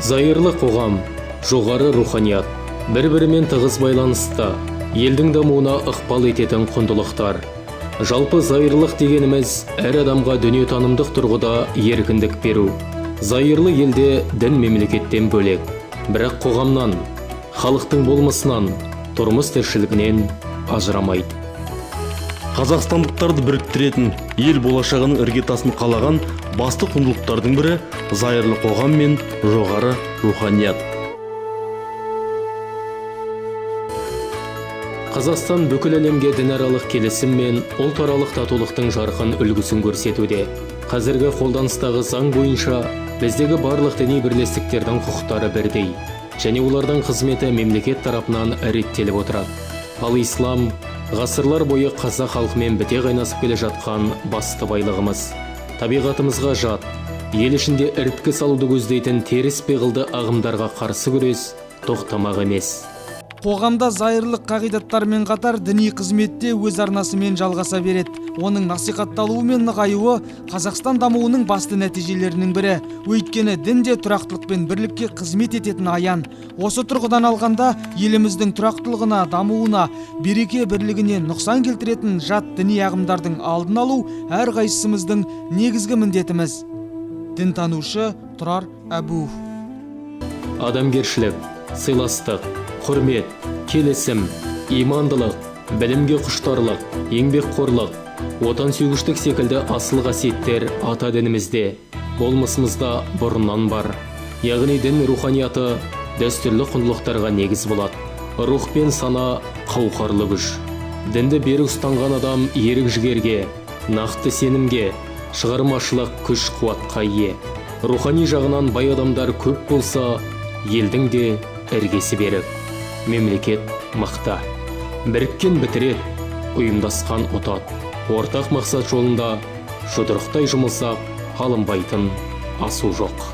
Зайырлы қоғам, жоғары руханият, бір-бірімен тығыз байланысты, елдің дамуына ықпал ететін құндылықтар. Жалпы зайырлық дегеніміз әр адамға дүниетанымдық тұрғыда еркіндік беру. Зайырлы елде дін мемлекеттен бөлек, бірақ қоғамнан, халықтың болмысынан, тұрмыс тіршілігінен ажырамайды. Қазақстандықтарды біріктіретін, ел болашағының іргетасын қалаған басты құндылықтардың бірі зайырлы қоғам мен жоғары руханият. Қазақстан бүкіл әлемге дінаралық келісім мен ұлтаралық татулықтың жарқын үлгісін көрсетуде. Қазіргі қолданыстағы заң бойынша біздегі барлық діни бірлестіктердің құқықтары бірдей және олардың қызметі мемлекет тарапынан реттеліп отырады. Ал ислам ғасырлар бойы қазақ халқымен біте қайнасып келе жатқан басты байлығымыз. Табиғатымызға жат, ел ішінде іріткі салуды көздейтін теріс пиғылды ағымдарға қарсы күрес тоқтамақ емес. Қоғамда зайырлық қағидаттарымен қатар діни қызметте өз арнасымен жалғаса береді. Оның насихатталуы мен нығаюы Қазақстан дамуының басты нәтижелерінің бірі. Өйткені дін де тұрақтылық пен бірлікке қызмет ететін аян. Осы тұрғыдан алғанда еліміздің тұрақтылығына, дамуына, береке бірлігіне нұқсан келтіретін жат діни ағымдардың алдын алу әрқайсымыздың негізгі міндетіміз. Дінтанушы Тұрар Әбуов. Адамгершілік, сыйластық, құрмет, келісім, имандылық, білімге құштарлық, еңбекқорлық, отансүйгіштік секілді асыл қасиеттер ата дінімізде, болмысымызда бұрыннан бар. Яғни дін руханияты дәстүрлі құндылықтарға негіз болады. Рух пен сана қауқарлы күш. Дінді берік ұстанған адам ерік жігерге, нақты сенімге, шығармашылық күш қуатқа ие. Рухани жағынан бай адамдар көп болса, елдің де іргесі берік. Мемлекет мықты. Біріккен бітіреді, ұйымдасқан ұтады. Ортақ мақсат жолында жұдырықтай жұмылсақ, алынбайтын асу жоқ.